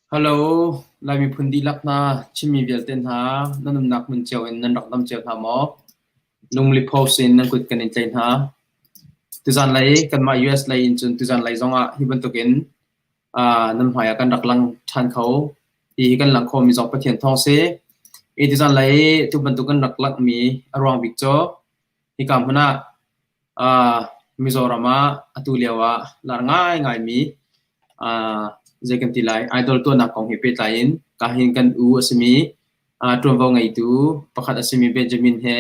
Hello, Lai miphun dihlak hna, Chinmi vialte hna, nan umnak hmun cio in nan rak dam cio hna maw? Lungli post in nan kut kan in tlai hna. Tuzan lei kanmah US lei in cun tuzan lei zongah hi bantukin uh, nan hmai ah kan rak lang ṭhan kho. Hi hi kan lang khomi zong Pathian thawng si. I tuzan lei tu bantuk kan rak langhmi a ruang bik cu hika hmun ah uh, Mizoram ah atu lio ah lar ngaingaimi uh, zei kan ti lai idol tuahnak kong he pehtlai in kahin kan u a simi uh, ṭuanvo ngeitu pakhat a simi Benjamin he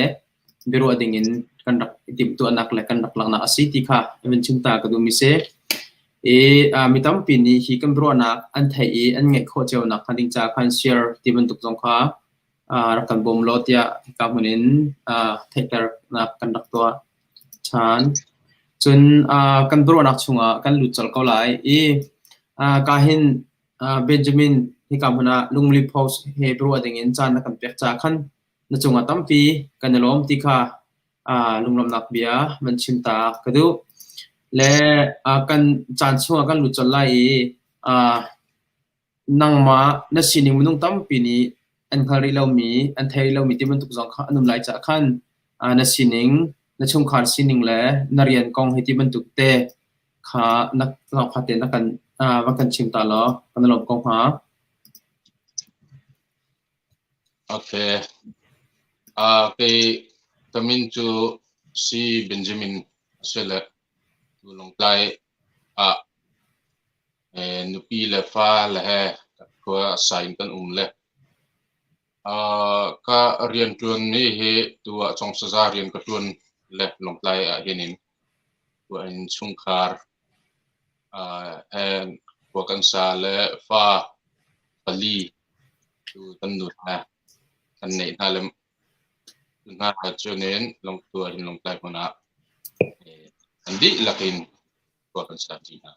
biaruah ding in kan rak i timhtuahnak le kan rak laknak a si ti kha van chim ta ka duhmi si. I uh, mi tampi nih hi kan biaruahnak an theih i an ngeih khawh cio nak hnga ding ca khan share ti bantuk zong kha uh, rak kan bawm law tiah hika hmun in uh, theihternak kan rak tuah ṭhan. Cun uh, kan biaruahnak chungah kan lut colh ko lai i uh, ka hin uh, Benjamin hika hmun ah lungli post he biaruah ding in caan na kan pek ca khan na cungah tampi kan i lawm ti kha uh, lunglawmhnak bia van chim ta ka duh. Le uh, kan caan chungah kan lut colh lai i uh, Nangmah na sining minung tampi nih an hngal rih lomi, an thei rih lomi ti bantuk zong kha an um lai caah khan na sining, na chungkhar sining le na rian kong hei ti bantuk te kha na kha te na kan va kan chim ta law kan i lawm ko hnga. Okay. Uh, kei ka min cu si Benjamin a si le Lawngtlai ah Nupi le fale he khua sa in kan um le ka rianṭuanmi hi tu ah congsaza rian ka ṭuan le Lawngtlai ah hin in khua in chungkhar he khua kan sa le fa pali tu kan nu hna kan neih hna le hna cun in tu ah hin Lawngtlai hmun ah kan dihlak in khua kan sa ṭi hna.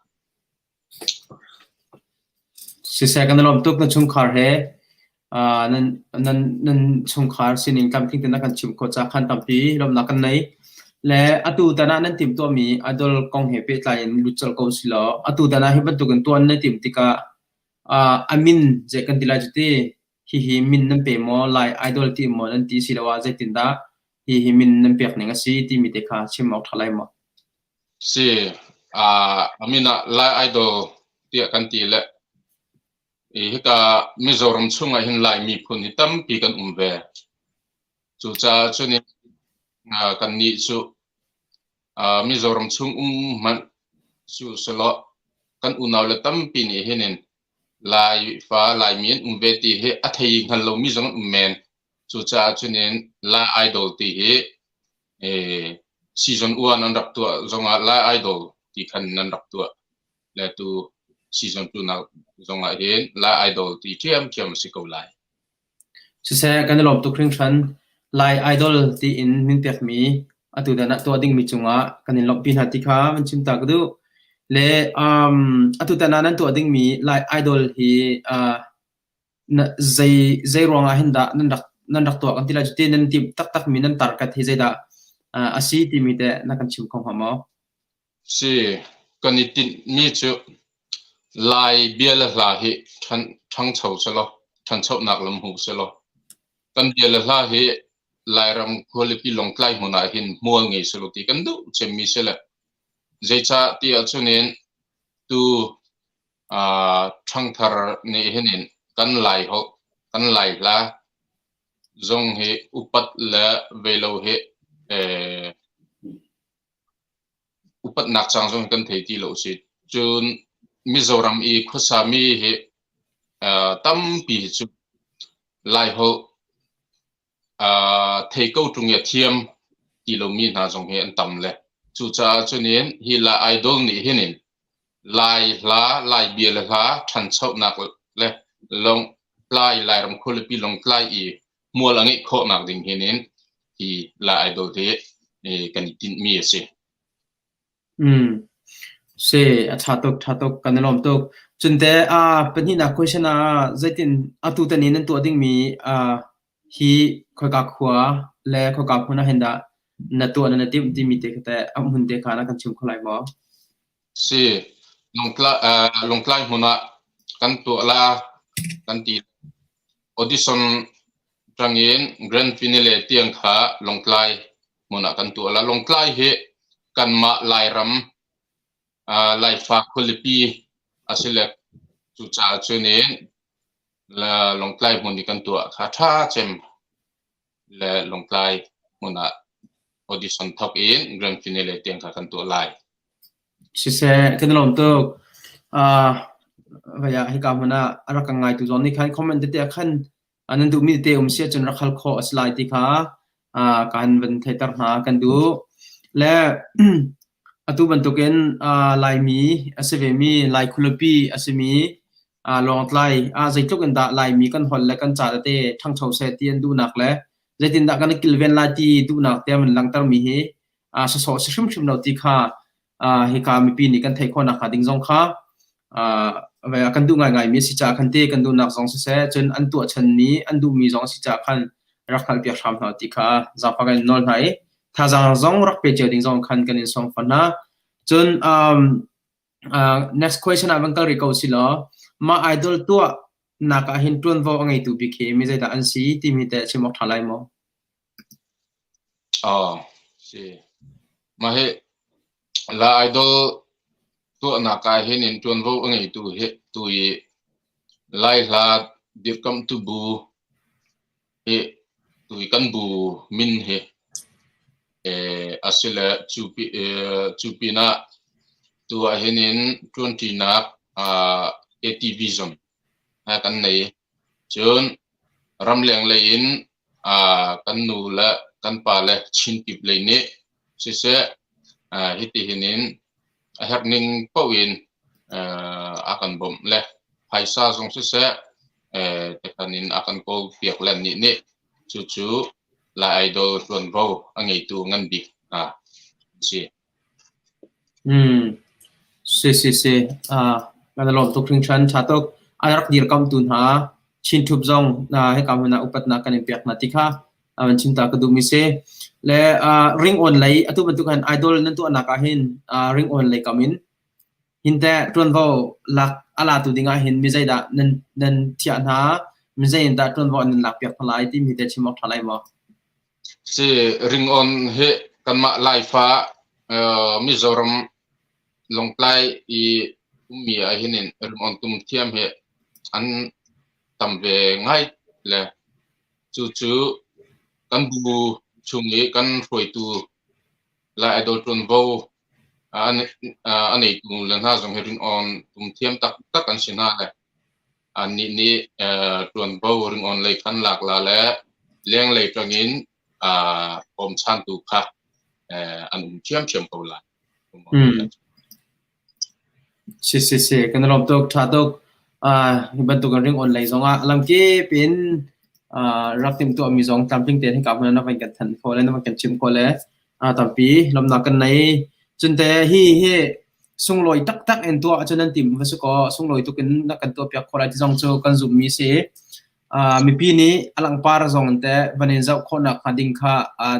Siseh kan i lawm tuk na chungkhar he uh, nan nan nan chungkhar sining tlamtling tein na kan chimh khawh caah khan tampi lawmhnak kan nei. Le atu tan ah nan timhtuahmi idol kong he pehtlai in lut colh ko si law atu tan ah hi bantukin tuan na timh tikah uh, a min zei kan ti lai cu ti hihi min nan pe maw Lai idol ti maw nan ti si lo ah zeitindah hihi min nan pek ning a si timi te kha chim awk ṭha lai maw? Si, a min ah Lai Idol tiah kan ti le i hika Mizoram chungah hin Lai miphun hi tampi kan um ve. Cucaah cun kannih cu Mizoram chung um hmanh cu selaw kan unau le tampi nih hin in Laifa Laimi an um ve ti hi a thei hngal lomi zong an um men. Cucaah cun in Lai Idol ti hi season 1 an rak tuah zongah Lai Idol ti khan nan rak tuah. Le tu season 2 nak zongah hin Lai Idol ti ṭhiamṭhiam a si ko lai. Siseh, kan i lawm tuk hringhran. Lai Idol tiin min pekmi atu dan ah tuah dingmi cungah kan in lawmhpi hna ti kha van chim ta ka duh. Le um, atu tan ah nan tuah dingmi Lai Idol hi uh, na, zei zei ruangah hin dah nan rak nan rak tuah kan ti lai cu ti nan timh taktakmi nan target hi zeidah uh, a si timi te na kan chim kho hnga maw? Si, kan i tinhmi cu Lai bia le hla hi ṭhangcho selaw, ṭhanchonak lam hmu selaw, kan bia le hla hi Lairam khualipi Lawngtlai hmun ah hin hmual ngei selaw ti kan duh cemmi si le zeicah ti ahcun in tu ṭhangthar nih hin in kan Lai holh, kan Lai hla zong hi upat le velo hi Upatnak cang zong kan thei ti lo si. Cun Mizoram i khuasami hi tampi hi cu Laiholh thei ko ṭung i a thiam ti lomi hna zong hi an tam le. Cucaah cun in hi Lai Idol nih hin in Lai hla, Lai bia le hla ṭhanchonak le Lawngtlai, Lairam khualipi Lawngtlai i hmual a ngeih khawhnak ding hin in hi Lai Idol hi kan i tinhmi a si. Mm. Si, a ṭha tuk, ṭha tuk, kan i lawm tuk. Cun te, uh, pahnihnak question ah zeitin atu tan in nan tuah dingmi uh, hi khoika khua le khoika hmun ah hin dah na tuah na na timh timi te kha teh a hmun te kha na kan chim kho lai maw? Si, Lawngtlai, uh, Lawngtlai hmun ah kan tuah la. kan ti. Audition ṭangin grand finale tiang kha Lawngtlai hmun ah kan tuah la. Lawngtlai hi kanmah Lairam Laifa khualipi a si le cucaah cun in Lawngtlai hmun i kan tuah kha ṭha cem le Lawngtlai hmun ah audition thawk in grand finale tiang kha kan tuah lai. Siseh, kan i lawm tuk. Uh, vaya hika hmun ah a rak kan ngaitu zong nih khan comment tete ah khan nan duhmi tete um si ahcun rak hal khawh a si lai ti kha uh, kan van theihter hna kan duh. Le atu bantukin uh, Laimi a si vemi, Lai khualipi a simi uh, Lawngtlai ah zeitluk in dah Laimi kan holh le kan ca tete ṭhangcho seh ti an duhnak le zeitindah kan i kilven lai ti duhnak te an langhtermi hi uh, sawsawh si hrimhrim lo ti kha uh, hika mipi nih kan theih khawh nakhnga ding zong kha uh, kan duh ngaingaimi a si caah khan te kan duhnak zong siseh cun an tuah chanmi an duhmi zong a si caah khan rak hngalhpiak hram hna ti kha zaangfah kan in nawl hna i thazaang zong rak pe cio ding zong khan kan in sawm fawn hna. Cun um, uh, next question ah van kal rih ko si law mah idol tuah nak ah hin ṭuanvo a ngeitu bik hi mi zeidah an si timi te chim awk ṭha lai maw? Aw, si. Mah hi La Idol tuahnak ah hin in ṭuanvo a ngeitu hi tu i Lai hla dirkamhtu bu hi tu i kan bu min hi a si le cu pinah tu ah hin in ṭuanṭinak AT Vision he kan nei. Cun ramleng lei in kan nu le kan pa le Chin kip lei nih siseh hiti hin in a herh ning paoh in a kan bawmh le phaisa zong siseh tekhan in a kan kawl piak le nih nih cucu Lai Idol ṭuanvo a ngeitu ngan bik hna an si. Si si si. Kan i lawm tuk hringhran. Ṭha tuk. A rak dirkamhtu hna Chin Ṭhup zong hika hmun ah upatnak kan in pek hna ti kha van chim ta ka duhmi si. Le ringawn lei atu bantuk hin idol nan tuahnak ah hin ringawn lei kam in hin teh ṭuanvo lak a latu ding ah hin mi zeidah nan nan thiah hna, mi zei in dah ṭuanvo an nan lakpiak hna lai timi te chim awk ṭha lai maw? Si ringawn hi kanmah Laifa Mizoram Lawngtlai i ummi ah hin in ringawn tum thiam hi an tam ve ngai le cucu kan bu chung i kan hruaitu Lai Idol ṭuanvo a neitu le hna zong hi ringawn tum thiam taktak an si hna le Annih nih ṭuanvo ringawn lei khan lak la le lenglei ṭangin bawmchantu kha an um ṭhiamṭhiam ko lai. Si si si, kan i lawm tuk, ṭha tuk. Hi bantuk in ringawn lei zongah lamkip in rak timhtuahmi zong tlamtling tein hika hmun ah na van kan thanh khawh le na van kan chimh khawh le tampi lawmhnak kan nei. Cun te hi hi sunglawi taktak in tuah ahcun nan tim va si kaw sunglawi tuk in na kan tuahpiak khawh lai ti zong cu kan zumhmi si. Mipi nih a langpar zong in teh van in zoh khawhnak hnga ding kha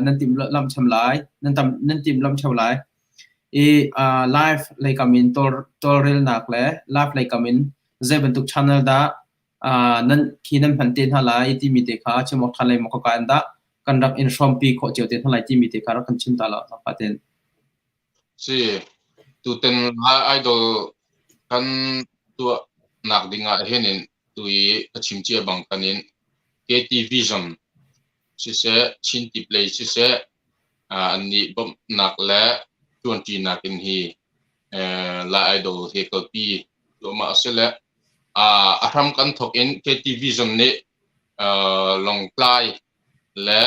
nan timh lamh chem lai, nan tam nan timh lamh theo lai. I live leikam in tawlrelnak le live leikam in zei bantuk channel dah nan khi nan hman te hna lai timi te kha chim awk ṭha lai maw ka in dah kan rak in hrawmpi khawh cio te hna lai timi te kha rak kan chim ta law fatin. Si, tuten idol kan tuah nak ding ah hin in tui ka chim cia bang kan in KT Vision siseh Chin Tip lei siseh an nih bawmhnak le ṭuanṭinak in hi Lai Idol hi kalpi thluahmah a si le a hram kan thawk in KT Vision nih Lawngtlai le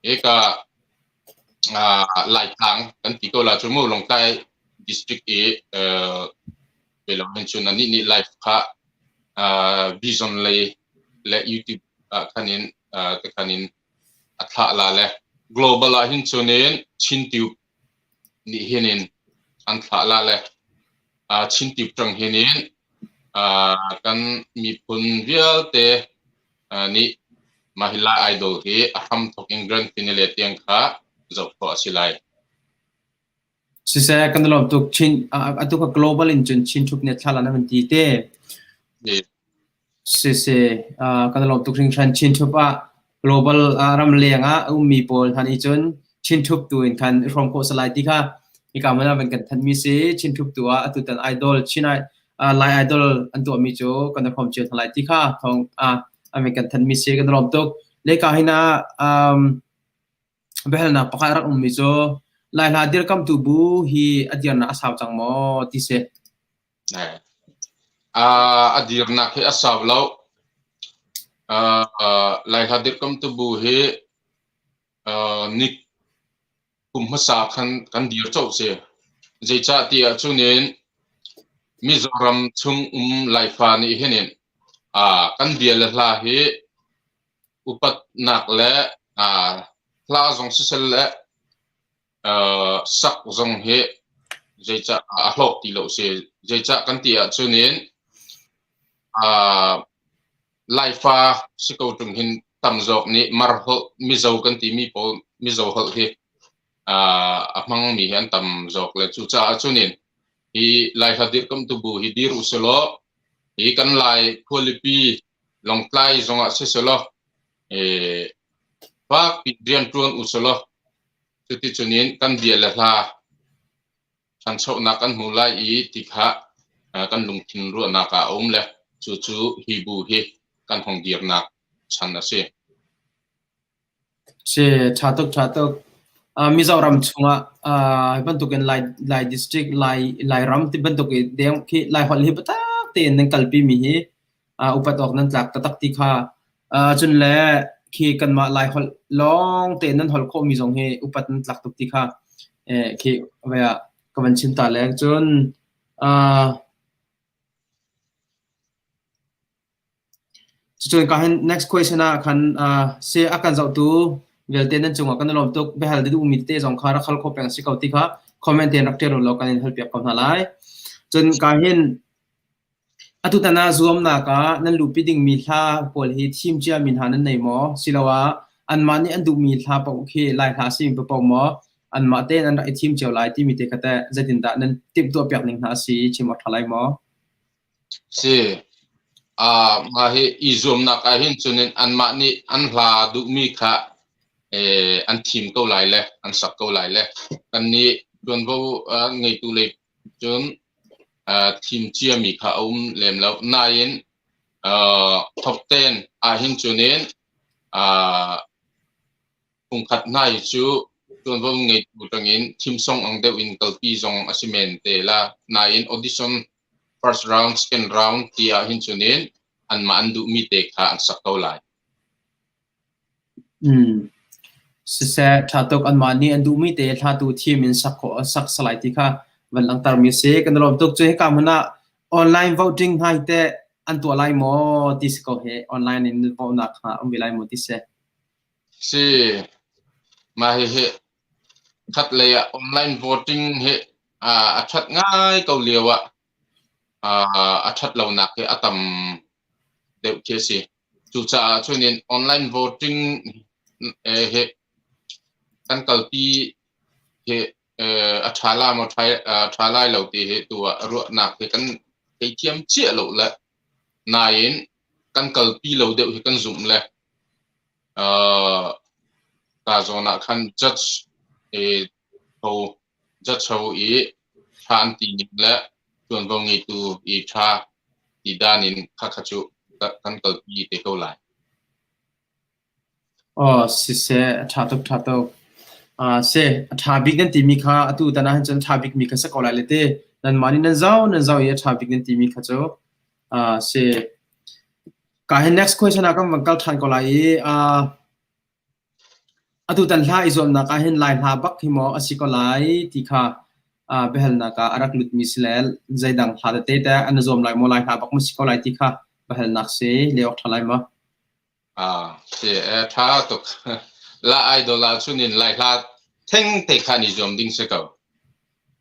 hika Laitlang kan ti ko la cu mu Lawngtlai district i ve lo hin cun anih nih live kha Vision lei le YouTube ah khan in te khan in a thlah la le global ah hin cun in Chin Tube nih hin in an thlah la le Chin Tube ṭang hin in kan miphun vialte nih mah hi Lai Idol hi a hramthawk in grand finale tiang kha zoh khawh a si lai. Siseh kan i lawm tuk. Chin atu ka global in cun Chin Thup nih thla la na van ti te. Siseh, kan i lawm tuk hringhran. Chin Thup ah global ramleng ah a ummi pawl hna nih cun Chin Thup tu in khan i hrawm khawh a si lai ti kha hika hmun ah van kan thanhmi si. Chin Thup tu ah atutan idol Chin Lai Idol an tuahmi cu kan i hrawm cio hna lai ti kha thawng an van kan thanhmi si. Kan i lawm tuk. Leka hin ah biahalnak pakhat a rak ummi cu Lai hla dirkamtu bu hi a dirnak a sau cang maw ti si. A dirnak hi a sau lo. Laihla dirkamtu bu hi ni kum hmasa khan kan dir colh si. Zeicah ti ahcun in Mizoram chung um Laifa nih hin in kan bia le hla hi upatnak le hla zong siseh le sak zong hi zeicah a hlawk ti lo si. Zeicah kan ti ahcun in Laifa si ko ṭung hin tam zawk nih Mar holh Mizo kan timi pawl Mizo holh hi a hmangmi hi an tam zawk le cucaah cun in hi Laihla dirkamtu bu hi dir usilaw hi kan Lai khualipi Lawngtlai zongah siselaw fakpi rianṭuan usilaw cuticun in kan bia le hla ṭhanchonak kan hmu lai i ti kha kan lungthin ruahnak ah a um le cucu hi bu hi kan hong dirnak chan a si. Si, ṭha tuk, ṭha tuk. Mizoram chungah hi bantukin Lai, Lai district, Lai, Lairam ti bantuk i deng khi Lai holh hi biatak tein nan kalpi mi hi upat awk nan tlak taktak ti kha cun le khi kanmah Lai holh lawng tein nan holh khawhmi zong hi upat nan tlak tuk ti kha khi vai ah ka van chim ta le cun Cucun ka hin next question ah khan si a kan zohtu vialte nan cungah kan i lawm tuk. Biahal na duhmi tete zong kha rak hal khawh peng a si ko ti kha comment tein rak ṭial u law kan in halpiak ko hna lai. Cun ka hin atutan ah zuamnak ah nan luhpi dingmi hla pawl hi thim ciami hna nan nei maw? Siloah anmah nih an duhmi hla paoh khi Lai hla a simi paoh maw anmah tein an rak i thim cio lai timi te kha teh zeitindah nan timhtuahpiak ning hna a si chim awk ṭha lai maw? Si. Mah hi i zuamnak ah hin cun in anmah nih an hla duhmi kha an thim ko lai le an sak ko lai le kannih ṭuanvo ngeitu lei cun thim ciami kha a um lem lo. Nain top 10 ah hin cun in Phungkhat hna hi cu ṭuanvo ngeitu ṭangin thimsong ang deuh in kalpi zong a si men te la. Nain audition first round, second round ti ahhin cun in anmah an duhmi te kha an sak ko lai. Siseh, ṭha tuk anmah nih an duhmi te hlatu thim in sak khawh sak salai ti kha van langhtermi a si. Kan i lawm tuk. Cu hika hmun ah online voting hna hi teh an tuah lai maw ti si ko hi online in vote-nak kha um ve lai maw ti si. Si. Mah hihi khatlei ah online voting hi a ṭhat ngai ko lio ah a ṭhat lonak hi a tam deuh khi a si. Cucaah cun in online voting hi kan kalpi hi a ṭha la maw ṭha lai lo ti hi tu ah ruahnak hi kan theithiam ciah lo le nain kan kalpi lo deuh hi kan zumh le Ka zawn ah khan judge ho judge ho i ṭha an ti ning le ṭuanvo ngeitu i ṭha ti dan in khakha cu kan kalpi te ko lai. Aw siseh, a ṭha tuk, ṭha tuk. Si, a ṭha bik nan timi kha atu tan ahhin cun ṭha bikmi kha si ko lai le ti. Nanmah nih nan zoh nan zoh i a ṭha bik nan timi kha cu si. Ka hin next question ah kan van kal ṭhan ko lai i atutan hla i zuamnak ah hin Lai hla bak hi maw a si ko lai ti kha biahalnak ah a rak lutmi si le zeidang hla tete teh an i zuam lai maw Lai hla bak maw si ko lai ti kha biahalnak si leh awk ṭha lai maw? Si ṭha tuk. La idol ah cun in Lai hla theng te kha an i zuam ding si ko.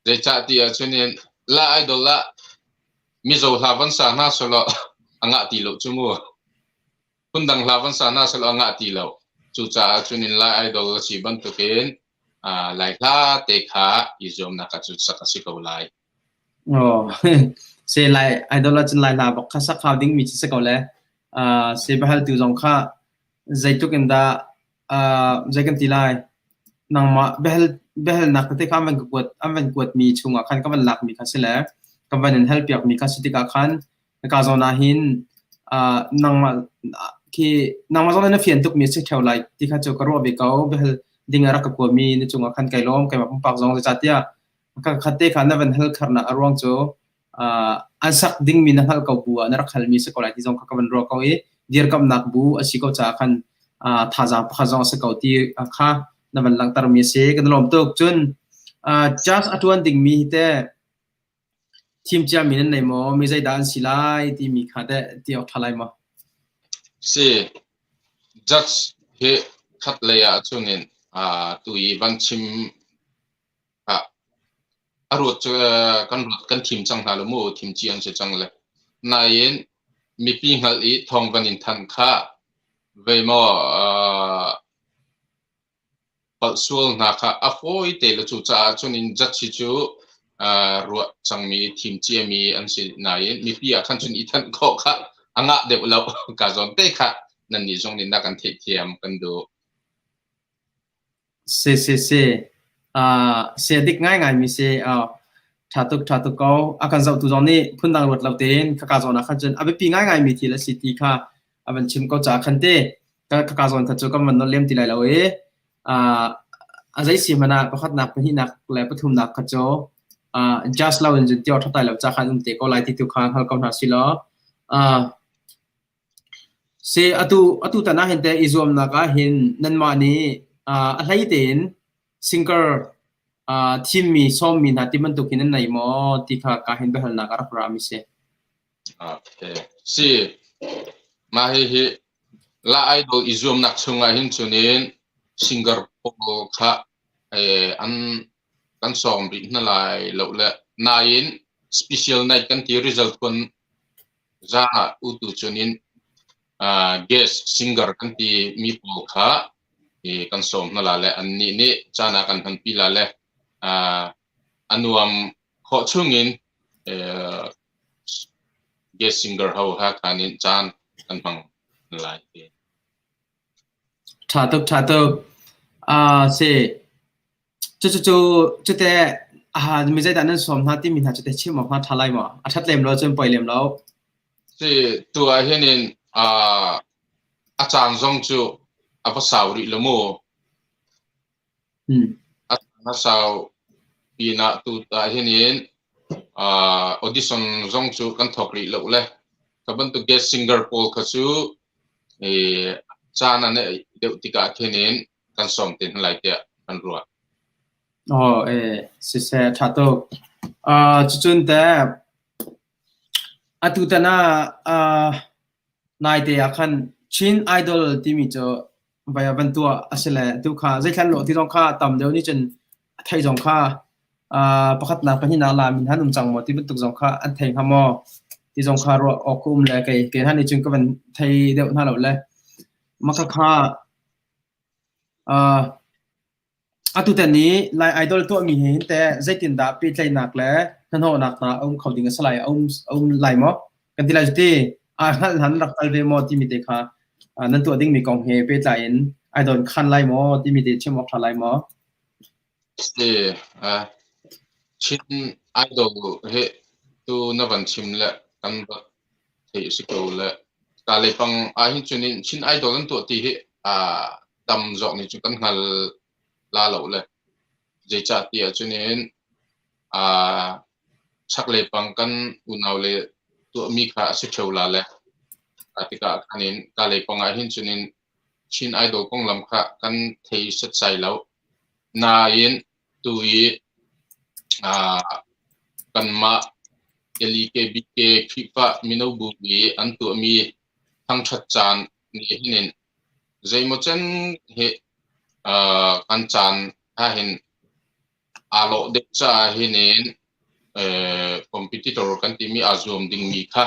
Zeicah ti ahcun in La idol ah Mizo hla van sa hna selaw a ngah ti lo cu mu. Phundang hla van sa hna selaw a ngah ti lo. Cucaah cun in Lai Idol a si bantukin Lai hla te kha i zuamnak ah cun sak a si ko lai. Oh, se Lai Idol ah cun Lai hla bak kha sak hau dingmi cu si ko le. Se biahaltu zong kha zeitluk in dah zei kan ti lai nangmah biahalnak tete kha an van kuatmi chungah khan ka van lakmi kha si le ka van in halpiakmi kha si tikah khan hika zawn ah hin nangmah khi nangmah zong na fian tukmi a si ṭheo lai ti kha cu ka ruah ve ko. Biahal ding ah rak ka kuami na cungah khan kai lawm. Keimah pumpak zong zeicahtiah khat te kha na van hal kharnak a ruang cu an sak dingmi na hngalh ko bu ah na rak halmi si ko lai ti zong kha ka van ruah ko i dirkamnak bu a si ko caah khan thazaang pakhat zong a si ko ti kha na van langhtermi a si. Kan lawm tuk. Cun judge a ṭuan dingmi hi teh thim ciami nan nei maw? Mi zeidah an si lai timi kha teh ti awk ṭha lai maw? Si. Judge hi khat lei ah cun in tu i van chim A ruat cu kan ruat kan thim cang hna lo mu, thim cia an si cang le. Nain mipi hngalh i thawng van in thanh kha vei maw palh sual hna kha a fawi te le cu caah cun in judge hi cu ruah cangmi thim ciami an si nain mipi ah khan cun i thanh khawh kha a ngah deuh lo ka zawn te kha nannih zong nih na kan theihthiam kan duh. Si si si. Si dik ngaingaimi si. Ṭha tuk ṭha tuk ko. A kan zohtu zong nih phundang ruat lo tein khaka zawn ah khan cun a biapi ngaingaimi thil a si ti kha a van chim ko caah khan te khaka zawn kha cu kan van nawl lem ti lai lo i a zei si hmanh ah pakhatnak pahnihnak le pathumnak kha cu just lo in cun ti awk ṭha tai lo ca khan um te ko lai ti tu kha hngal ko hna si law Si atu tan ah hin teh i zuamnak ah hin nanmah nih a hlei tein singer thimmi sawmmi hna ti bantuk hin nan nei maw ti kha ka hin biahalnak a rak rami si. Okay. Si mah hihi La Idol i zuamnak chungah hin cunin singer pawl kha an kan sawm rih hna lai lo le nain special night kan ti result kun Zan ah utu cun in guest singer kan ti mi pawl kha kan sawm hna la le annih nih caan ah kan hmanpi la le a nuam khawh chung in guest singer ho ha khan in caan kan hmang lai. Ṭha tuk, ṭha tuk. Si. Cucu cute mi zeidah nan sawm hna timi hna cute chim awk hna ṭha lai maw? A ṭhat lem lo cun poi lem lo. Si tu ah hin in a caan zong cu a va sau rih lo mu. A caan a sau pinah tu ah hin in audition zong cu kan thawk rih lo le ka bantuk guest singer pawl kha cu caan a neih deuh tikah khin in kan sawm te hna lai tiah kan ruah. Aw eh siseh ṭha tuk. Cucun teh atu tan ah naite ah khan Chin Idol timi cu vai van tuah a si le tu kha zeithlan lawh ti zong kha tam deuh nih cun a thei zong kha pakhatnak pahnihnak la min han um cang maw ti bantuk zong kha an thei hnga maw ti zong kha ruah awk ka um le kei kei hna nih cun ka van thei deuh hna lo le maka kha Atutan i Lai Idol tuahmi he hin teh zeitindah pehtlaihnak le hnahnawhnak hna a um kho ding a si lai? A um lai maw? Kan ti lai cu ti. Aa hngalh hna nan rak kal ve maw timi te kha nan tuah dingmi kong he pehtlai in ai dawn khan lai maw timi te chim awk ṭha lai maw? Si, Chin Idol hi tu na van chim le kan rak theih a si ko le ka leipang ah hin cun in Chin Idol an tuah ti hi tam zawk nih cun kan hngal la lo le zeicah ti ahcun in chaklei pang kan unau le tuahmi kha a si ṭheo la le tikah khan in ka leipang ah hin cun in Chin Idol konglam kha kan thei setsai lo. Nain tu i kanmah LEKBK Khrihfa mino bu i an tuahmi thangṭhat caan nih hin in zeimawcen hi kan caan ahhin aa lawh deuh caah hin in competitor kan timi aa zuam dingmi kha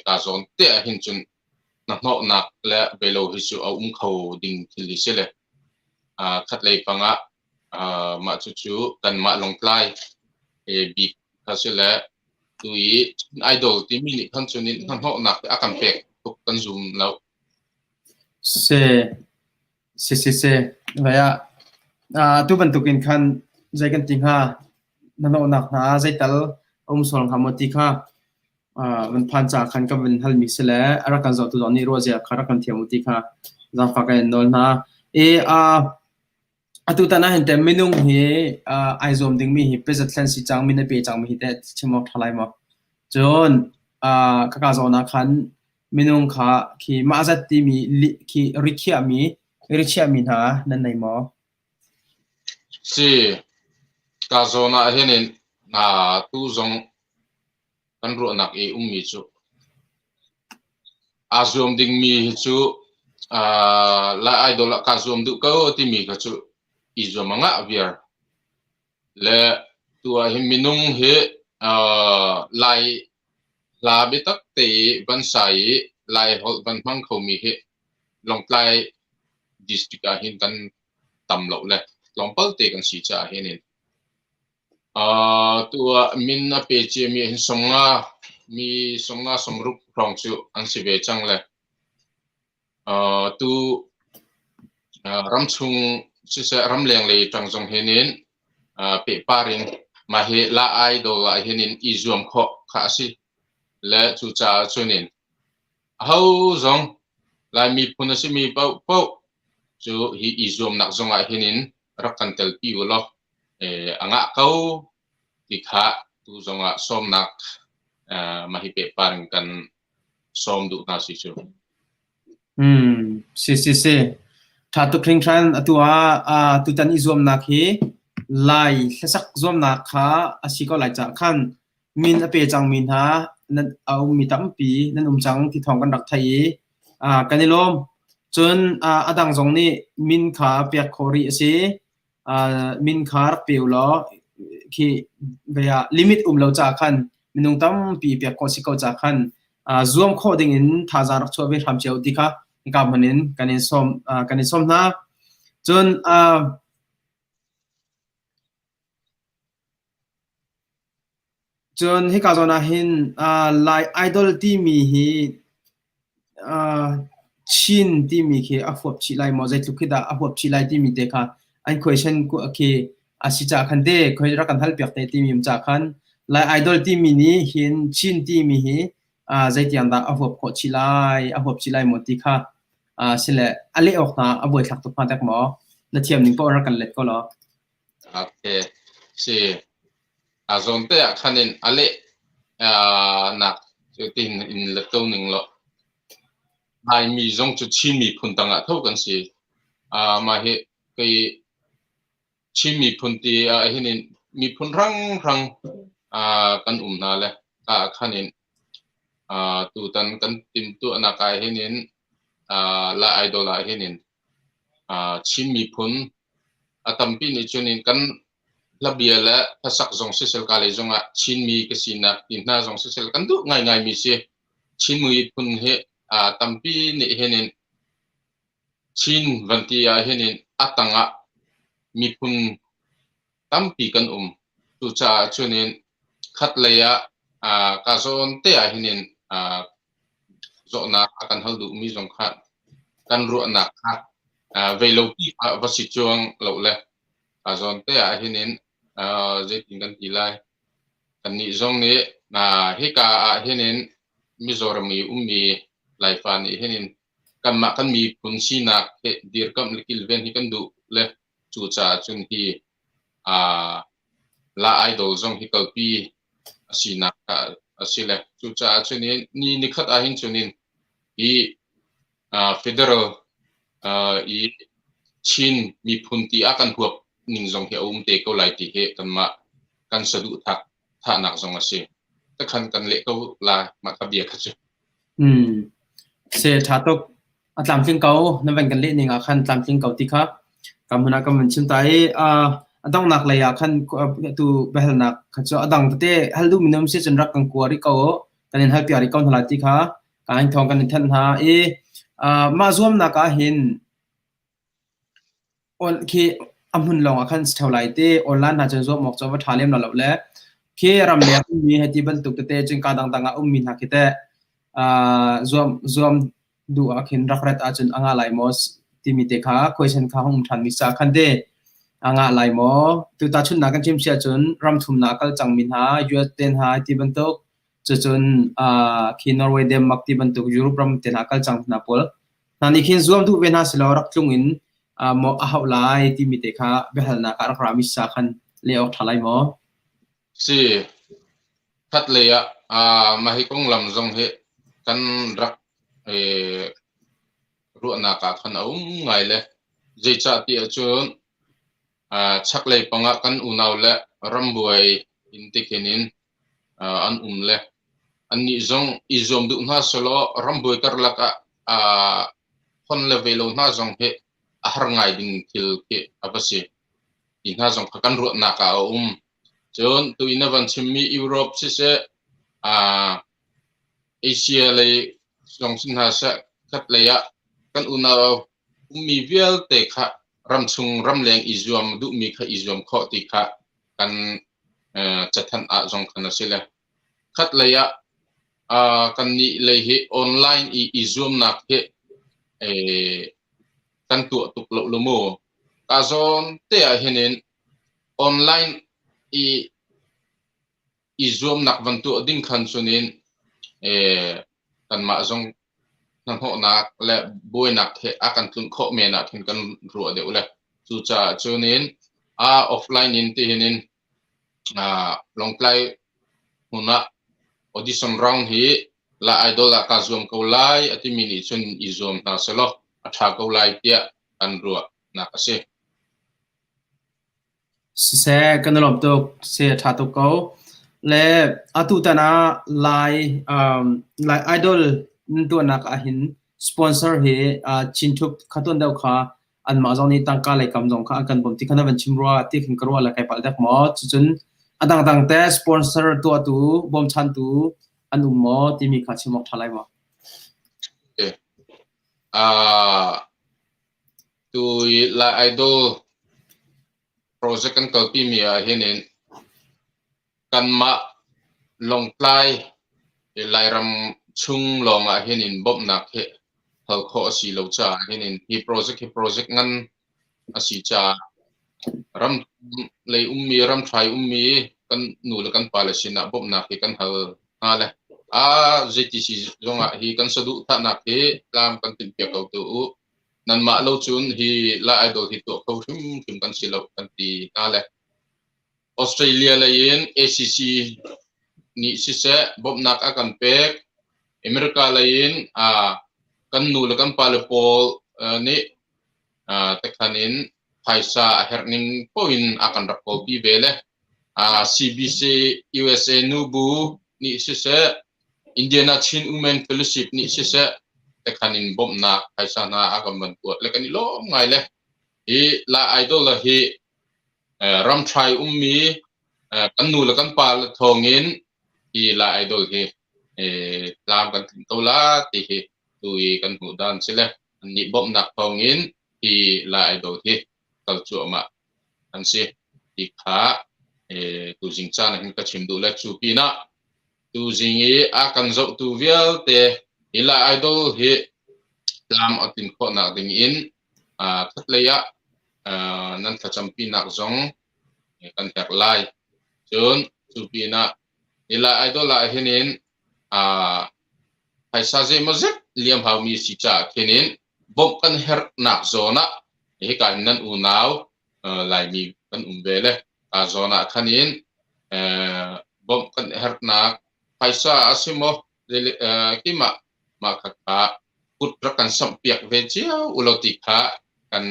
kaa zawn te ahhin cun hnahnawhnak le velo hi cu a um kho ding thil hi si le khatlei pangah mah cucu kanmah Lawngtlai bik kha si le tu i Idol timi nih khan cun hnahnawhnak a kan pek. tuk kan zum lo. Si si si si vai ah atu bantukin khan zei kan ti hnga na nawhnak hna zeital a um sual hnga maw ti kha van phan ca khan kan van halmi si le a rak kan zohtu zong nih ruahzia kha rak kan thiam u ti kha zaangfah kan in nawl hna. I atutan ah hin teh minung hi ai zuam dingmi hi pezat thlen si cang min a pe cangmi hi teh chim awk ṭha lai maw? Cun khaka zawn ah khan minung kha khi mah zat timi khi rikhiahmi rikhiahmi hna nan nei maw? Si, ka zawn ah hin in tu zong kan ruahnak i ummi cu aa zuam dingmi hi cu Lai Idol ah kaa zuam duh ko timi kha cu i zuam a ngah viar. Le tu ah hin minung hi Lai hla biatak te i van sa i Lai holh van hmang khomi hi Lawngtlai district ah hin kan tam lo le tlawmpal te kan si caah hin in Tu ah min a pe ciami hin 50 mi 50 60 hrawng cu an si ve cang le tu ramchung siseh ramleng lei ṭang zong hin in pehpar in mah hi La Idol ah hin in i zuam khawh kha a si le cucaah cun in aho zong Lai miphun a simi paohpaoh cu hi i zuamnak zong ah hin in rak kan telpi u law a ngah ko ti kha tu zongah sawmnak mah hi pehpar in kan sawm duh hna si cu. Hmm, si si si. Ṭha tuk hringhran atu ah tutan i zuamnak hi Lai hlasak zuamnak kha a si ko lai caah khan min a pe cangmi hna nan a ummi tampi nan um cang ti thawng kan rak theih i kan i lawm. Cun a dang zong nih min kha pek khawh rih a si. Min kha rak pe u law khi vei ah limit um lo caah khan minung tampi pek khawh si ko caah khan zuam khawh ding in thazaang rak chuah ve hram cio ti kha hika hmun in kan in sawm kan in sawm hna. Cun Cun hika zawn ah hin Lai Idol timi hi Chin timi khi a huap chih lai maw? Zeitluk khi dah a huap chih lai timi te kha an question khi a si caah khan te khoi rak kan halpiak te timi um caah khan Lai Idol timi nih hin Chin timi hi zeitiang dah a huap khawh chih lai, a huap chih lai maw ti kha sile a leh awk hna a buaithlak tuk hnga dek maw? Na thiam ning paoh rak kan let ko law. Okay. Si. A zawn te ah khan in a leh nak cu tin in let ko ning law. Laimi zong cu Chin miphun tang ah tho kan si. Mah hi kei Chin miphun ti ah hin in miphun rang rang kan um hna le ah khan in tutan kan timhtuahnak ah hin in Lai Idol ah hin in Chin miphun a tampi nih cun in kan hlabia le hlasak zong sisel ka lei zongah Chinmi ka sinak ti hna zong sisel kan duh ngaingaimi si. Chin miphun hi tampi nih hin in Chin van ti ah hin in a tangah miphun tampi kan um. Cucaah cun in khat lei ah ka zawn te ah hin in zawhnak a kan hal duhmi zong kha kan ruahnak kha vei lo pi kha va si cuang lo le ka zawn te ah hin in zeitin kan ti lai. Kannih zong nih hika ah hin in Mizoram i ummi Laifa nih hin in kanmah kan miphun sinak he dirkamh le kilven hi kan duh le cucaah cun hi La Idol zong hi kalpi a sinak a si le cucaah cun ni nikhat ah hin cun in hi federal i Chin miphun ti a kan huap ning zong hi a um te ko lai ti hi kanmah kan saduhthah thahnak zong a si. Takhan kan leh ko la mah ka bia kha cu. Hmm. Se ṭha tuk. A tlamtling ko. Na van kan leh ning ah khan tlamtling ko ti kha ka hmun ah kan van chim ta i a donghnak lei ah khan tu biahalnak kha cu a dang tete hal duhmi na um si cun rak kan kua rih ko u. Kan in halpiak rih ko hna lai ti kha ka in thawng kan in thanh hna i mah zuamnak ah hin khi a hmun lawng ah khan si ṭheo lai ti. Online hna cun zuam awk cu a va ṭha lem lo le khi ramleng ummi hei ti bantuk tete cun kaa dangdang ah ummi hna khi teh. Zuam zuam duh ah khin rak rat ahcun a ngah lai maw timi te kha question kha hung um ṭhan mi sa khan te a ngah lai maw? Tu tahchunhnak kan chim si ahcun ram thumnak a kal cangmi hna US te hna ti bantuk cucun khi Norway, Denmark ti bantuk Europe ram te hna kal cang hna pawl hna nih khin zuam duh ve hna selaw rak tlung in maw a hauh lai timi te kha biahalnak ah rak rami sa khan leh awk ṭha lai maw? Si, khatlei ah mah hi konglam zong hi kan rak ruahnak ah khan a um ngai le zeicah ti ahcun chaklei pangah kan unau le rambuai in tikhin in an um le annih zong i zuam duh hna selaw rambuai karlak ah hon le ve lo hna zong hi a har ngai ding thil khi a va si. Hi hna zong kha kan ruahnak ah a um. Cun tu in na van chimmi Europe siseh, Asia lei zong si hna seh, khat lei ah kan unau ummi vialte kha ramchung ramleng i zuam duhmi kha i zuam khawh ti kha kan cathanh ah zong khan a si le. Khat lei ah kannih lei hi online i i zuamnak hi kan tuah tuk lo lu mu. Ka zawn te ah hin in online i i zuamnak van tuah ding khan cun in kanmah zong hnahnawhnak le buainak he a kan tlunh khawh men ah khin kan ruah deuh le. Cucaah cun in a offline in tihin in Lawngtlai hmun ah audition round hi La Idol ah kaa zuam ko lai a timi nih cun i zuam hna selaw a ṭha ko lai tiah kan ruahnak a si. Siseh, kan i lawm tuk. Si, a ṭha tuk ko. Le atu tan ah Lai um, Lai Idol nan tuahnak ahhin sponsor hi uh, Chin Thup kha tuan deuh kha anmah zong nih tangka lei kam zong kha an kan bawmh ti kha na van chim rua ti khin ka ruah le kai palh dek maw? Cucun a dangdang te sponsor tuahtu, bawmchantu an um maw timi kha chim awk ṭha lai maw? Okay. Uh, tu i Lai Idol project kan kalpi mi ah hin in kanmah Lawngtlai Lairam chung lawng ah hin in bawmhnak hi hal khawh a si lo caah hin in hi project hi project ngan a si caah ram lei ummi ramṭhai ummi kan nu le kan pale sinah bawmhnak hi kan hal hna le a zeiti si zongah hi kan saduhthahnak hi tlam kan timhpiak ko tu u nanmah lo cun hi La Idol hi tuah kho hrimhrim kan si lo kan ti hna le Australia lei in ACC nih siseh bawmhnak a kan pek. America lei in kan nu le kan pale pawl nih tekhan in phaisa a herh ning paoh in a kan rak kawlpi ve le CBC USA nubu nih siseh Indiana Chin Women Fellowship nih siseh tekhan in bawmhnak phaisa hna a kan van kuat le kan i lawm ngai le hi La Idol hi ramṭhai ummi kan nu le kan pa le thawngin hi La Idol hi tlam kan tlinh ko la ti hi tu i kan hmuh dan si le annih bawmhnak thawngin hi La Idol hi kal cuahmah an si ti kha tuzing caan ah hin ka chim duh le cu pinah tuzing i a kan zohtu vialte hi La Idol hi tlam a tlin khawhnak ding in khatlei ah nan thlacampinak zong kan herh lai. Cun cu pinah hi Lai Idol ah hin in phaisa zeimawzet liam haumi si caah khin in bawmh kan herhnak zawn ah hika in nan unau Laimi kan um ve le ka zawn ah khan in bawmh kan herhnak phaisa a si maw keimah mah kha kha kut rak kan samhpiak ve cio ulaw ti kha kan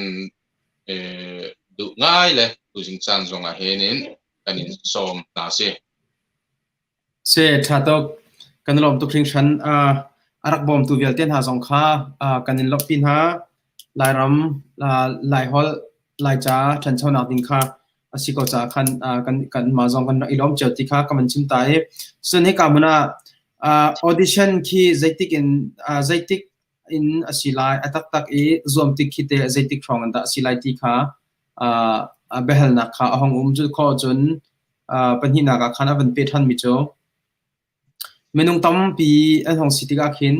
duh ngai le tuzing caan zong ah hin in kan in sawm hna si. Se ṭha tuk. Kan i lawm tuk hringhran. A rak bawmtu vialte hna zong kha kan in lawmhpi hna. Lairam, Laiholh, Laica ṭhanchonak ding kha a si ko caah khan kan kanmah zong kan rak i lawm cio ti kha ka van chim ta i cun hika hmun ah audition khi zeitik in zeitik in a si lai a taktak i zuam tik khi te zeitik hrawng in dah a si lai ti kha biahalnak kha a hong um cu khawh cun pahnihnak ah khan a van pe ṭhan mi cu. Minung tampi an hong si tikah khin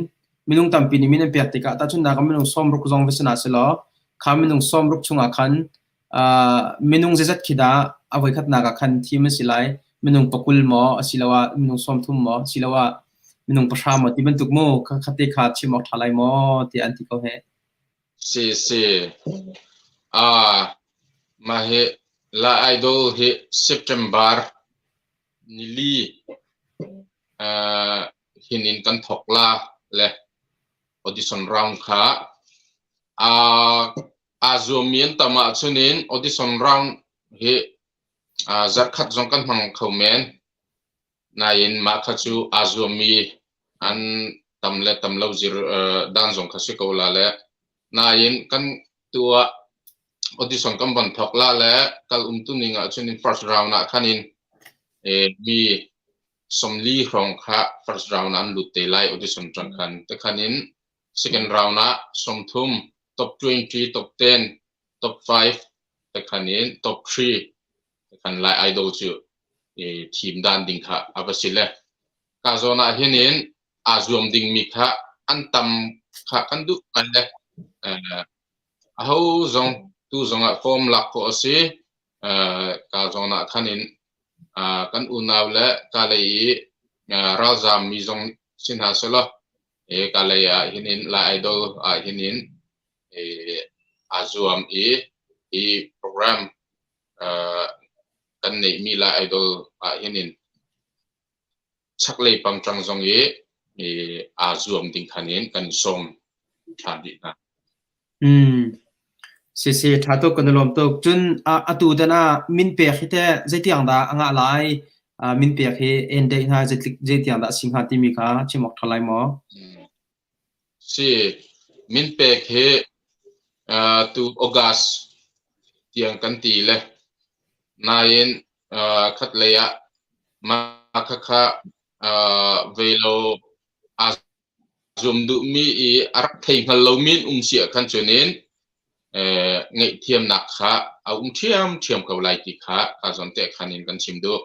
minung tampi nih min an pek tikah tahchunhnak ah minung 60 zong va si hna sehlaw kha minung 60 chungah khan minung zeizat khi dah a voikhatnak ah khan thim an si lai? Minung pakul maw asiloah minung 30 maw asiloah minung pahra maw ti bantuk mu khate kha chim awk ṭha lai maw tiah an ti ko heh. Si si. Ah, mah hi La Idol hi September nili hin in kan thawk la le audition round kha aa zuammi an tam ahcun in audition round hi zarhkhat zong kan hmang kho men. Nain mah kha cu aa zuammi an tam le tam lo zir dan zong kha si ko la le nain kan tuah audition kan von thawk la le kal umtu ning ahcun in first round ah khan in mi 40 hrawng kha first round an lut te lai audition ṭang khan te khan in second round ah 30 top 20 top 10 top 5 te khan in top 3 te khan lai idol cu thim dan ding kha a va si le ka zawn ah hin in aa zuam ding mi kha an tam kha kan duh ngai le aho zong tu zong ah form lak khawh a si. Ka zawn ah khan in kan unau le ka lei i ralzaam mi zong si hna selaw ka lei ah hin in Lai Idol ah hin in aa zuam i hi program kan neihmi Lai Idol ah hin in chaklei pangṭang zong i aa zuam ding khan in kan sawm ṭhan dih hna. Mm. Sisi ṭha tuk kan i lawm tuk. Cun atu tan ah min pek hi teh zeitiang dah a ngah lai? Min pek hi en dei hna zeitiang dah a si hnga timi kha chim awk ṭha lai maw? Si, min pek hi tu August tiang kan ti le nain khatlei ah mah khakha velo aa zuam duhmi i a rak thei hngal lomi an um si ahkhan cun in ngaihthiamnak kha a um ṭhiamṭhiam ko lai ti kha kaa zawn te khan in kan chim duh.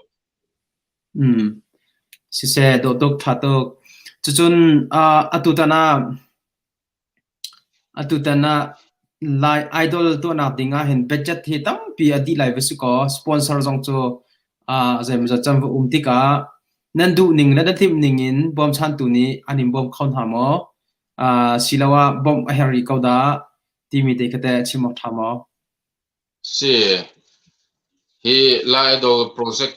Mm. Siseh, dawh tuk, ṭha tuk. Cucun atutan ah Atutan ah Lai Idol tuahnak ding ahhin budget hi tampi a dih lai va si kaw sponsor zong cu zeimawzat can va um tikah nan duhning le nan timhning in bawmchantu nih an in bawm kho hna maw? Siloah bawmh a herh rih ko dah timi te kha teh chim awk ṭha maw? Si. Hi Lai Idol project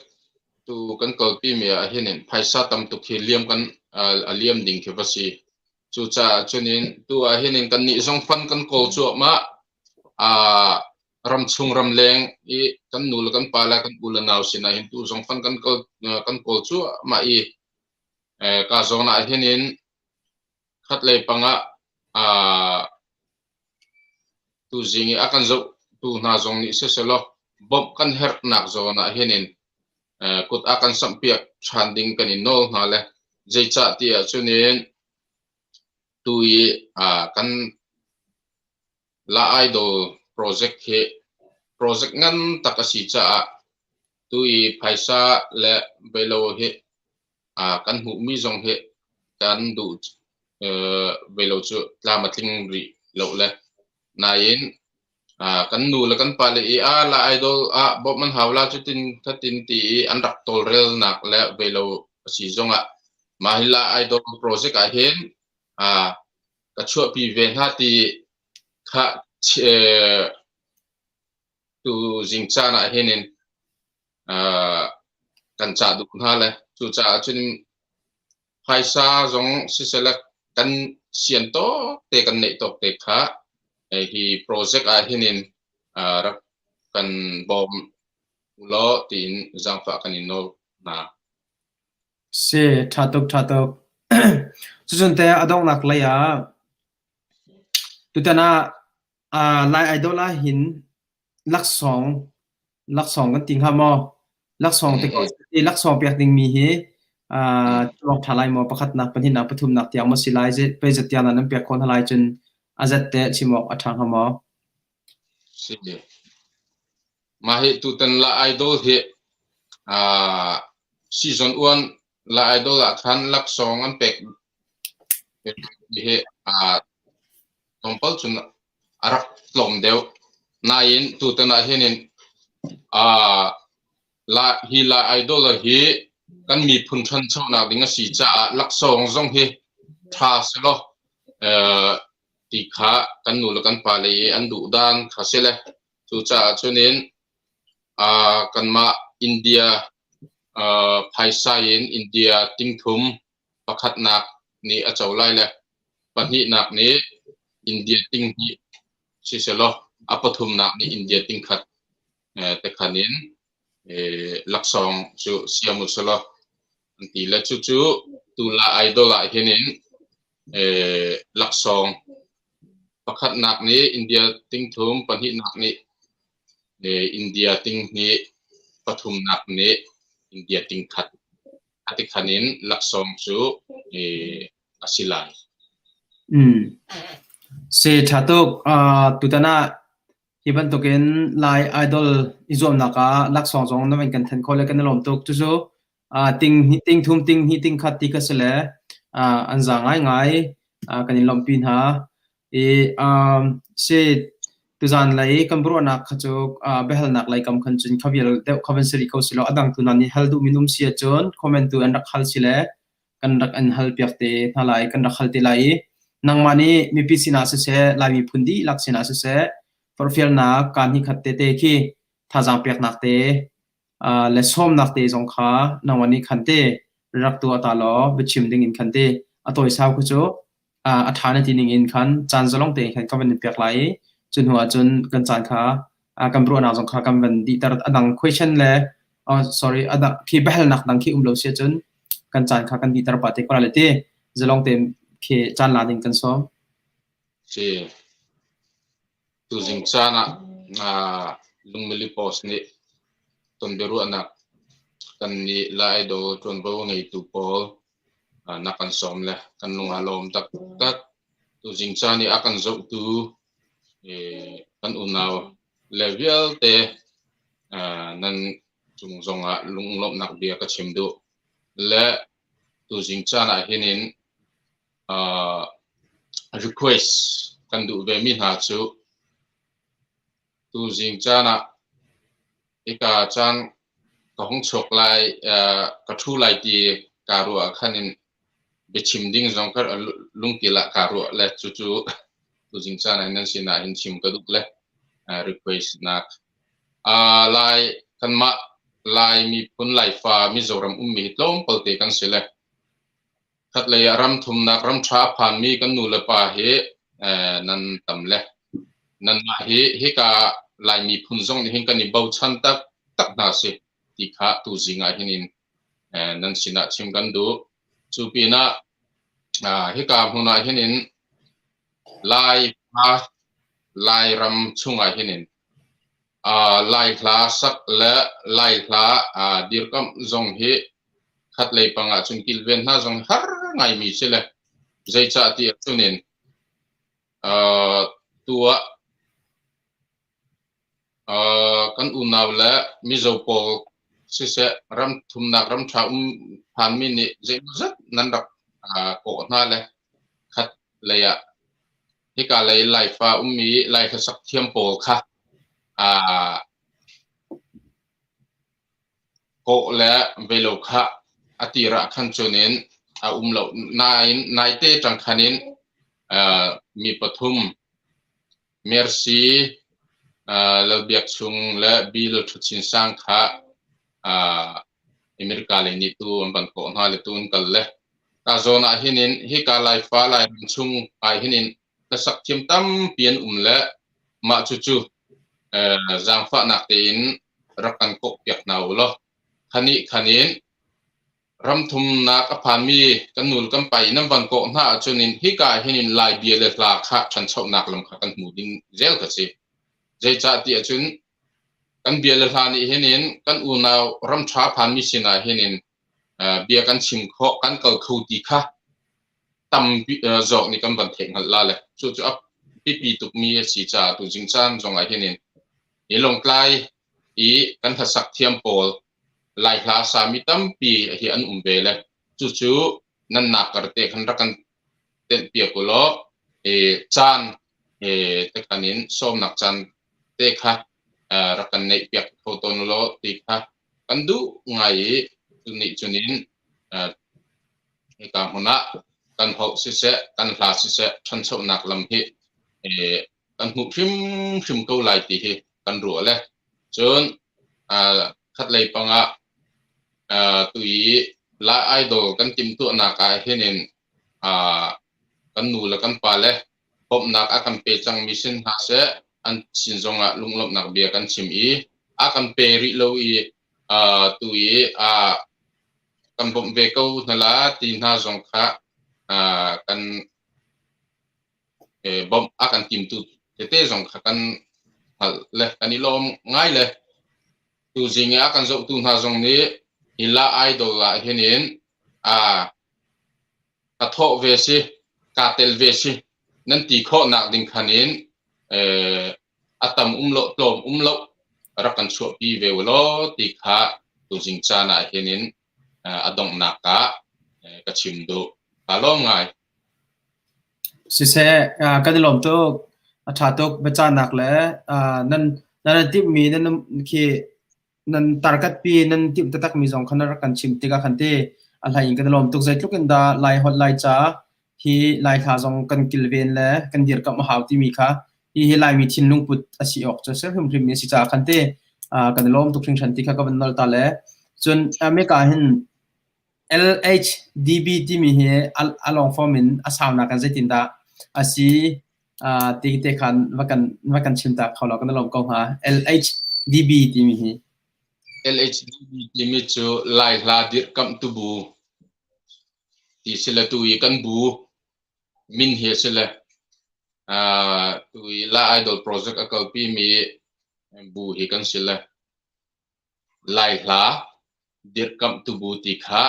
tu kan kalpi mi ah hin in phaisa tam tuk hi liam kan a liam ding khi va si. Cucaah cun in tu ah hin in kannih zong fund kan kawl cuahmah. Ramchung ramleng i kan nu le kan pa le kan u le nau sinah hin tu zong fund kan kawl kan kawl cuahmah i ka zawn ah hin in khatlei pangah Tuzing i a kan zohtu hna zong nih siselaw bawmh kan herhnak zawn ah hin in kut a kan samhpiak ṭhan ding kan in nawl hna le zeicah ti ahcun in tu i kan La Idol project hi project ngan tak a si caah tu i phaisa le beilo hi kan hmuhmi zong hi kan duh ve lo cu tlam a tling rih lo le nain kan nu le kan pa le i a la idol ah bawmh an hau la cutin thatin ti i an rak tawlrelnak le ve lo a si zongah mah hi la idol project ah hin ka chuahpi ve hna ti kha tu zing caan ah hin in kan cah duh hna le cucaah cun phaisa zong siseh kan sian tawk te kan neih tawk te kha hi project ah hin in rak kan bawm ulaw tiin zaangfah kan in nawl hna. Si, ṭha tuk, ṭha tuk. Cucun te a donghnak lei ah tutan ah Lai Idol ah hin laksawng laksawng kan ti hnga maw? Laksawng te ko laksawng pek dingmi hi tuak ṭha lai maw? Pakhatnak, pahnihnak, pathumnak tiang maw si lai? Pei zat tiang nan pek khawh hna lai cun a zat te chim awk a ṭha hnga maw? Si. Mah hi tutan La Idol hi season 1. Lai Idol ah khan laksawng an pek hi tlawmpal cun a rak tlawm deuh. Nain tutan ah hin in hi Lai Idol hi kan miphun ṭhanchonak ding a si caah laksawng zong hi ṭha selaw ti kha kan nu le kan pa le i an duh dan kha si le cucaah cun in kanmah India phaisa in India tingthum pakhatnak nih a co lai le pahnihnak nih India tinghnih siselaw a pathumnak nih India tingkhat tekhan in laksawng cu siam u selaw an ti le cucu tula idol ah hin in laksawng pakhatnak nih India tingthum pahnihnak nih India tinghnih pathumnak nih India tingkhat a tikhan in laksawng cu a si lai. Si ṭha tuk. Tutan ah hi bantukin Lai Idol i zuamnak ah laksawng zong na van kan thanh khawh le kan i lawm tuk. Cucu ting ting thum ting hnih ting khat ti kha si le an za ngaingai kan in lawmhpi hna. I si tuzan lei kan ruahnak kha cu biahalnak lei kam khan cun kha vial deuh kha van si rih ko si law a dang tu hna nih hal duhmi um si ahcun comment tu an rak hal si le kan rak an hal piak te hna lai kan rak hal te lai i nangmah nih mipi sinah siseh Lai miphun dihlak sinah siseh forhfialnak kaan hnih khat tete khi thazaang peknak te le sawmnak te zong kha nangmah nih khan te rak tuah ta law biachim ding in khan te a tawisau khu cu a ṭha na ti ning in khan caan zalong tein khan kan van in pek lai i cu hnu ah cun kan caan kha kan ruahnak zong kha kan van dihter. A dang question le oh, sorry a dang khi biahalnak dang khi um lo si ahcun kan caan kha kan dihter pah te ko lai ti zalong tein khi caan la ding kan sawm. Si. Tuzing caan ah Lungmili Post nih tonbiaruahnak kan nih Lai Idol ṭuanvo ngeitu pawl na kan sawm le kan lung aa lawm taktak. Tuzing caan i a kan zohtu kan unau le vialte nan cung zongah lunglawmhnak bia ka chim duh. Le tuzing caan ah hin in request kan duh vemi hna cu tuzing caan ah hika caan ka hung chuak lai ka ṭhu lai ti kaa ruah ah khan in biachim ding zong ka lungkil ah kaa ruah le cucu tuzing caan ah nan sinah hin chim ka duh le request nak. Lai kanmah Lai miphun Laifa Mizoram ummi hi tlawmpal te kan si le Khatlei ah ram thumnak ram ṭha a phanmi kan nu le pa hi nan tam le nanmah hi hika Lai miphun zong nih hin kan i bochan taktak hna si ti kha tuzing ah hin in nan sinah chim kan duh. Cu pinah hika hmun ah hin in Lai hla Lairam chungah hin in Lai hla sak le Lai hla dirkamh zong hi khatlei pang ah cun kilven hna zong har ngaimi si le zeicah ti ahcun in tu ah kan unau le Mizo pawl siseh ram thumnak ram ṭha um phanmi nih zeimawzat nan rak kawh hna le khat lei ah hika lei Laifa ummi Lai hlasak thiam pawl kha Kawh le velo kha a tir ah khan cun in a um lo nain naite ṭang khan in mi pathum Mercy Lalbiak Chung le Bill Ṭhuchin Sang kha America lei nih tu an van kawh hna le tu an kal le ka zawn ah hin in hika Laifa Lairam chung ah hin in hlasak thiam tampi an um le mah cucu zaangfahnak tein rak kan kawhpiak hna u law khanih khan in ramthumnak a phanmi kan nu le kan pa in an van kawh hna ahcun in hika hin in Lai bia le hla kha ṭhanchonak lam kha kan hmu ding zel ka si. Zeicah ti ahcun kan bia le hla nih hin in kan unau ram ṭha phanmi sinah hin in bia kan chim khawh kan kal kho ti kha tam zawk nih kan van theih hngalh la le cucu a biapi tukmi a si caah tuzing caan zong ah hin in hi Lawngtlai i kan hlasak thiam pawl Lai hla sami tampi hi an um ve le. Cucu nan nakar te khan rak kan tenh piak u law caan te khan in sawmnak caan te kha rak kan neih piak kho tawn u law ti kha kan duh ngai i cu nih cun in hika hmun ah kan holh siseh kan hla siseh ṭhanchonak lam hi kan hmuh hrimhrim ko lai ti hi kan ruah le cun khatlei pangah tu i Lai Idol kan timhtuahnak ah hin in kan nu le kan pa le bawmhnak a kan pe cangmi sin hna seh an sin zongah lunglawmhnak bia kan chim i a kan pe rih lo i tu i kan bawmh ve ko hna la ti hna zong kha kan bawmh a kan timtu tete zong kha kan hngalh le kan i lawm ngai le tuzing i a kan zohtu hna zong nih hi La Idol ah hin in a ka thawh ve si kaa tel ve si nan ti khawhnak ding khan in a tam um lo tlawm um lo rak kan chuahpi ve u law ti kha tuzing caan ah hin in a donghnak ah ka chim duh. Kaa lawm ngai. Siseh, kan i lawm tuk. A ṭha tuk biacahnak le nan nan timhmi nan khi nan tarkatpi nan timh taktakmi zong kha na rak kan chim tikah khan ti a hlei in kan i lawm tuk. Zeitluk in dah Lai holh Laica hi Laithla zong kan kilven le kan dirkamh a hau timi kha hihi Laimi thinlung put a si awk cu a si hrimhrimmi a si caah khan ti kan i lawm tuk hringhran ti kha ka van nol ta le cun America hin LHDB timi hi a long form in a saunak in zeitindah a si ti te khan va kan va kan chim ta kho lo kan lawm ko hnga. LHDB timi hi. LHDB timi cu Lai hla dirhkamh tu bu ti si le tu i kan bu min hi a si le tu i La Idol project a kalpi mi bu hi kan si le. Lai hla dirhkamhtu bu ti kha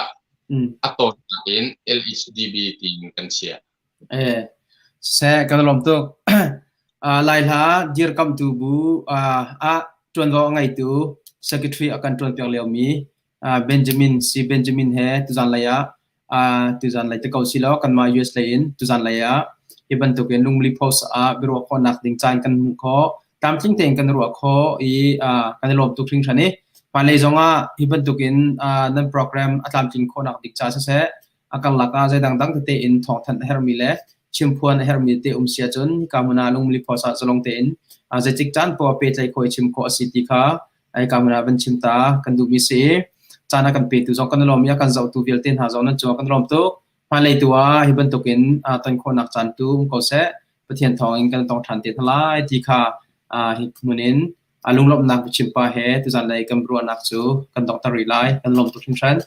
a tawinak in LHDB tiin kan chiah. Eh, seh kan lawm tuk. Lai hla dirkamhtu bu ah ṭuanvo a ngeitu secretary a kan ṭuanpiak liomi Benjamin si Benjamin he tuzan lei ah tuzan lei te ko si law kanmah US lei in tuzan lei ah hi bantukin lungmuli post ah biaruah khawhnak ding caan kan hmuh khawh tlamtling tein kan ruah khawh i kan i lawm tuk hringhran i hmailei zongah hi bantukin nan program a tlamtlin khawhnak ding ca siseh a karlak ah zeidang dang tete in thawngthanh a herhmi le chimphuan a herhmi te um si ahcun hika hmun ah lungmuli post ah zalong tein zeitik caan poah pehtlaih khawh i chim khawh a si ti kha hika hmun ah van chim ta kan duhmi si. Caan a kan petu zong kan i lawm i a kan zohtu vialte hna zong nan cungah kan i lawm tuk. Hmailei tu ah hi bantukin ton khawhnak caan tu um ko seh. Pathian thawngin kan tong ṭhan te hna lai ti kha hi hmun in lunglawmhnak biachim pa he tuzan lei kan ruahnak cu kan donghter rih lai. Kan lawm tuk hringhran.